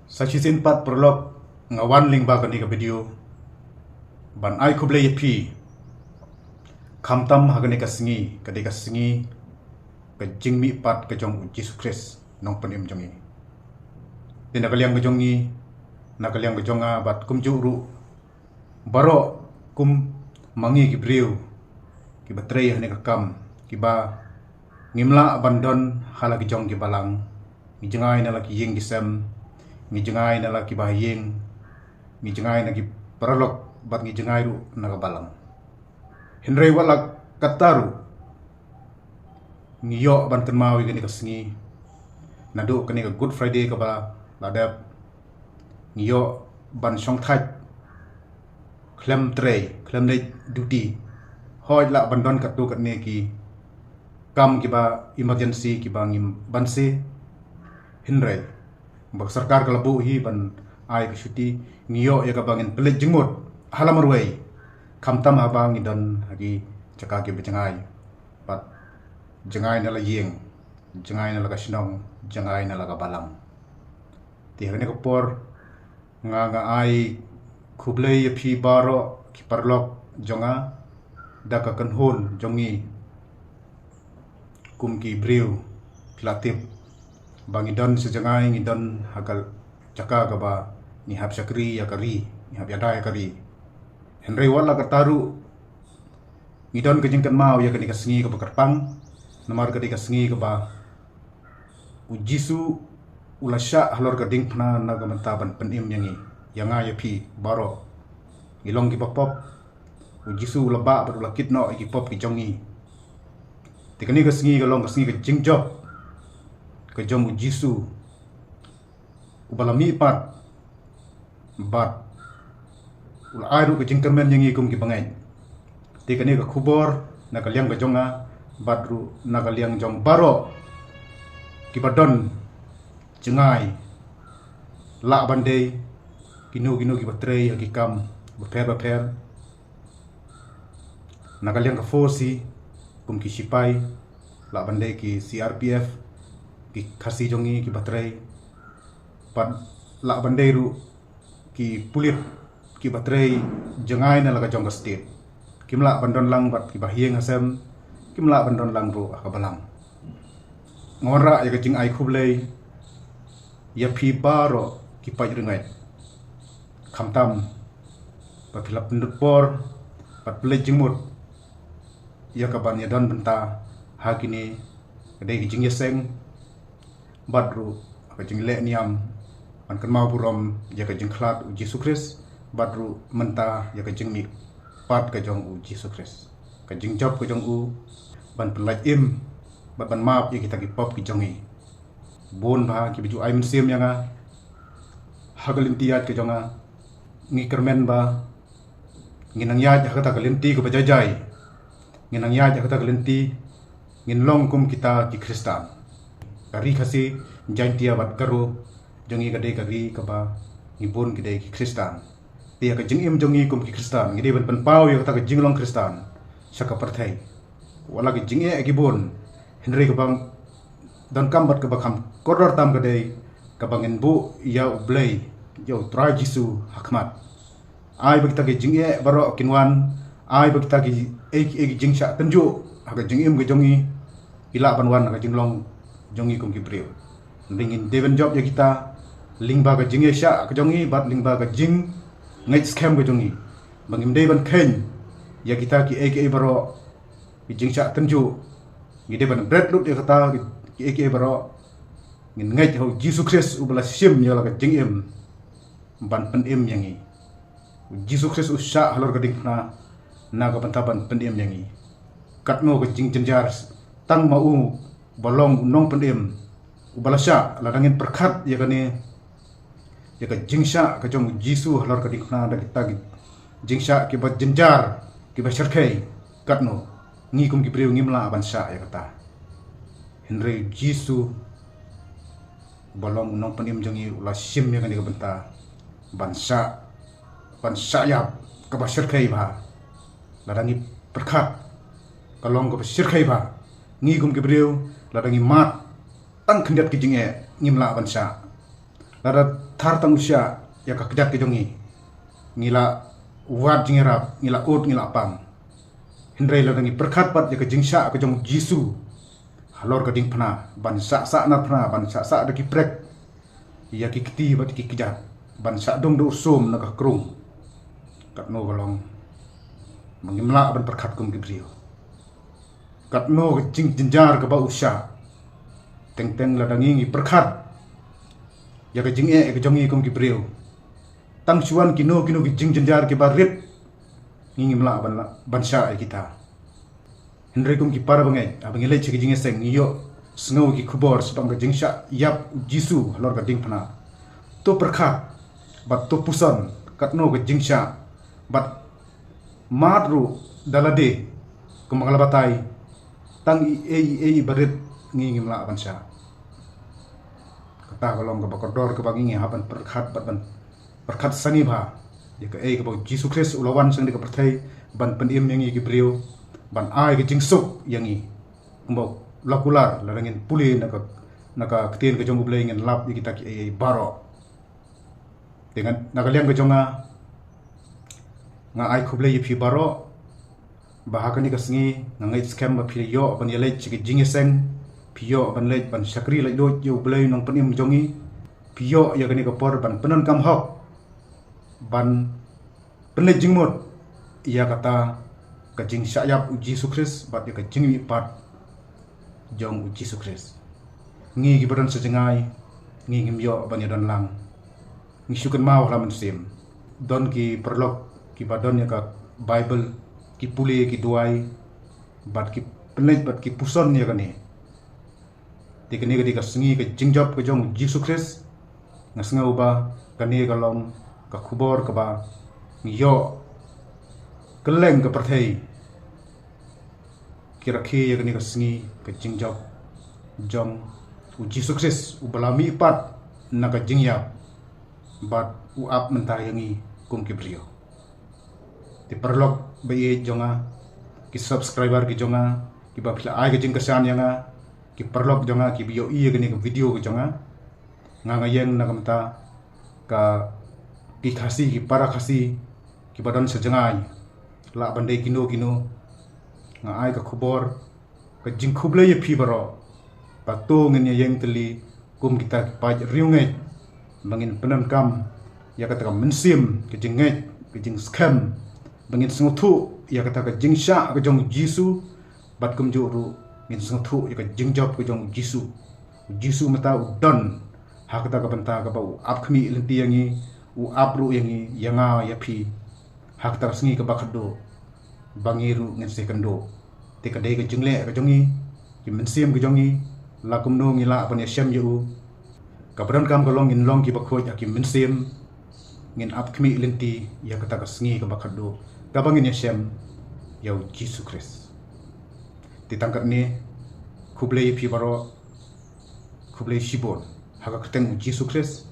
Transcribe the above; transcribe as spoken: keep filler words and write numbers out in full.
Sa shisien pat paralok, nga wan lyngba kane ka video ban ai khublei ïa phi. Khamtam ha kane ka sngi, ka dei ka sngi ka jingmihpat ka jong u Jisu Khrist, Nongpynim jong ngi. Te na ka liang ka jong ngi, na ka liang ka jong nga bad kumjuh ruh baroh kum ma ngi ki briew kiba trei ha kane ka kam, kiba ngim lah ban don ha la ki jong ki balang. Ngi jngai na la ki ïing ki sem, ngi jngai na la ki bahaïing, ngi jngai na ki paralok bad ngi jngai ruh na ka balang. Hynrei wat la katta ruh, ngi ïoh ban kynmaw ïa kane ka sngi. Naduh kane ka Good Friday kaba la dep, ngi ïoh ban shong thait khlem trei, khlem leit duty. Hooid lah ban don katto katne ki kam kiba emergency kiba ngim banse. Hynrei ba ka sorkar ka la buh hi ban ai ka shuti, ngi ïoh ïa kaba ngin pynleit jingmut ha la marwei, khamtam haba ngi don ha ki jaka kiba jngai. Bad jngai na la ïing, jngai na la ka shnong, jngai na la ka balang. Te ha kane ka por nga, nga ai khublei ïa phi baroh ki paralok jong nga da ka kynhun jong ngi. Kum ki briew, phi la tip ba ngi don sha jngai, ngi don ha ka jaka kaba ngi hap shakri ïa ka ri, ngi hap ïada ïa ka ri. Hynrei wat la katta ruh, ngi don ka jingkynmaw ïa kane ka sngi kaba kyrpang, namar ka dei ka sngi kaba u Jisu u la shah halor ka diengphna na ka bynta ban pynim ïa ngi, ïa nga ïa phi baroh. Ngi long kiba pop, u Jisu u la bah bad u la kit noh ïa ki pop ki jong ngi. Te kane ka sngi ka long ka sngi ka jingjop ka jong u Jisu uba la mihpat, bad u la ai ruh ka jingkyrmen ïa ngi kum ki bangeit. Te kane ka khubor na ka liang ka jong nga, bad ruh na ka liang jong baroh kiba don jngai, lah ban dei kino kino kiba trei ha ki kam bapher bapher. Na ka liang ka force hi, kum ki sipai, lah ban dei ki C R P F, ki Khasi jong ngi kiba trei, bad lah ban dei ruh ki pulit kiba trei jngai na la ka jong ka state. Kim lah ban don lang bad ki bahaïing hasem, kim lah ban don lang ruh ha ka balang. Nga wanrah ïa ka jingai khublei ïa phi baroh ki paid ryngai. Khamtam ba phi la pynlut por bad pynleit jingmut ïa ka ban ïadon bynta ha kine ka dei ka jingïaseng, bad ruh ka jingleh niam ban kynmaw burom ïa ka jingkhlad u Jisu Khrist, bad ruh mynta ïa ka jingmihpat ka jong u Jisu Khrist. Ka jingjop ka jong u ban pynlait im bad ban map ïa kita ki pop ki jong ngi. Bun bha kiba ju ai mynsiem ïa nga ha ka lynti ïaid ka jong nga. Ngi kyrmen ba ngin nang ïaid ha kata ka lynti kaba jai jai. Ngin nang ïaid ha kata ka lynti, ngin long kum kita ki Khristan. Ka ri Khasi, Jaintia bad Garo jong ngi ka dei ka ri kaba ngi bun ki dei ki Khristan. Te ïa ka jingim jong ngi kum ki Khristan, ngi dei ban pynpaw ïa kata ka jinglong Khristan sha ka pyrthei. Wat la ki jingeh ki bun, hynrei kaba donkam bad kaba kham kordor tam ka dei kaba ngin buh ïa U Blei, ïa U Trai Jisu ha khmat. Ai ba kita ki jingeh baroh kin wan, ai ba kita ki, eh, eh, ki jingshah tynjuh ha ka jingim ka jong ngi ki lah ban wan ha ka jinglong jong ngi kum ki briew. Ngin dei ban jop ïa kita lyngba ka jingïashah ka jong ngi bad lyngba ka jingngeit skhem ka jong ngi. Ba ngim dei ban kheiñ ïa kita ki, eh, ki, eh, baroh ki jingshah tynjuh. Ngi dei ban bret lut ïa kata ki, eh, ki, eh, baroh. Ngin ngeit ha U Jisu Khrist uba la shim ïa la ka jingim ban pynim ïa ngi. U Jisu Khrist u shah halor ka diengphna na ka bynta ban pynim ïa ngi. Katno ka jingjynjar tang ma u ba long u nongpynim uba la shah. Lada ngin pyrkhat ïa kane, ïa ka jingshah ka jong u Jisu halor ka diengphna da kita ki jingshah kiba jynjar, kiba shyrkhei, katno ngi kum ki briew ngim lah ban shah ïa kata. Hynrei u Jisu ba long u nongpynim jong ngi u la shim ïa kane ka bynta ban shah, ban shah ïap kaba shyrkhei bha. Lada ngi pyrkhat ka long kaba shyrkhei bha, ngi kum ki briew lada ngi mad tang khyndiat ki jingeh ngim lah ban shah. Lada thar tang u shah ïa ka kjat ka jong ngi, ngi la wad jingïarap, ngi la ud, ngi la pang. Hynrei lada ngi pyrkhat pat ïa ka jingshah ka jong u Jisu halor ka diengphna, ban shah sah na phna, ban shah sah da ki prek ïa ki kti bad ki kjat, ban shah dung da u sum na ka krung, katno ka long ba ngim lah ban pyrkhat kum ki briew. Katno ka jingjynjar kaba u shah. Teng teng lada ngi ngi pyrkhat ïa ka jingeh ka jong ngi kum ki briew, tang shuwa kino kino ki jingjynjar kiba rit, ngi ngim lah ban lah ban shah ïa kita. Hynrei kum ki para bangeit, haba ngi leit sha ka jingïaseng, ngi ïohsngew ki khubor shaphang ka jingshah ïap u Jisu halor ka diengphna. To pyrkhat bad to puson katno ka jingshah, bad mad ruh da lade, kumba nga la batai, tang ei ei ei barit ngi ngim lah ban shah. Kata ka long kaba kordor kaba ngi ngi hap ban pyrkhat bad ban pyrkhat sani bha ïa kaei kaba u Jisu Khrist u la wan sha kane ka pyrthei ban pynim ïa ngi ki briew, ban ai ka jingsuk ïa ngi. Kumba la kular, lada ngin pule na ka, na ka ktien ka jong U Blei, ngin lap ïa kita kiei ei baroh. Te ngan, na ka liang ka jong nga, nga ai khublei ïa phi baroh ba ha kane ka sngi nga ngeit skhem ba phi la ïoh ban ïaleit sha ka jingïaseng, phi ïoh ban leit ban shakri laitluid ïa U Blei Nongpynim jong ngi, phi ïoh ïa kane ka por ban pyndonkam hok, ban pynleit jingmut ïa kata ka jingshah ïap u Jisu Khrist bad ïa ka jingmihpat jong u Jisu Khrist. Ngi kiba don sha jngai, ngi ngim ïoh ban ïadon lang. Ngi shu kynmaw ha la mynsiem. Don ki paralok kiba don ïa ka Baibl, ki pule, ki duwai, bad ki pynleit bad ki puson ïa kane. Te kane ka dei ka sngi ka jingjop ka jong u Jisu Khrist. Nga sngew ba kane ka long ka khubor kaba ngi ïoh kylleng ka pyrthei ki rakhe ïa kane ka sngi ka jingjop jong u Jisu Khrist, uba la mihpat na ka jingïap bad u ap mynta ïa ngi kum ki briew. Te paralok ba ïeit jong nga, ki subscriber ki jong nga, kiba phi la ai ka jingkyrshan ïa nga, ki paralok jong nga kiba ïohi ïa kane ka video ka jong nga, nga nga ïeng na ka bynta ka, ki Khasi, ki para Khasi kiba don sha jngai, lah ban dei kino kino, nga ai ka khubor, ka jingkhublei ïa phi baroh. Ba to ngin ïa ïeng tylli kum kita ki paid riewngeit, ba ngin pyndonkam ïa kata ka mynsiem ka jingngeit, ka jingskhem, ba ngin sngewthuh ïa kata ka jingshah ka jong u Jisu, bad kumjuh ruh ngin sngewthuh ïa ka jingjop ka jong u Jisu. U Jisu mynta u don ha kata ka bynta kaba u ap khmih lynti ïa ngi, u ap ruh ïa ngi, ïa nga ïa phi, ha kata ka sngi kaba khatduh, ba ngi ruh ngin sa ïakynduh. Te ka dei ka jingleh ka jong ngi, ki mynsiem ka jong ngi, la kumno ngi lah ban ïashem ïa u. Kaba donkam ka long ngin long kiba khuid ha ki mynsiem, ngin ap khmih lynti ïa kata ka sngi kaba khatduh, kaba ngin ïashem ïa u Jisu Khrist. Te tang katne, khublei ïa phi baroh, khublei shibun ha ka kyrteng u Jisu Khrist.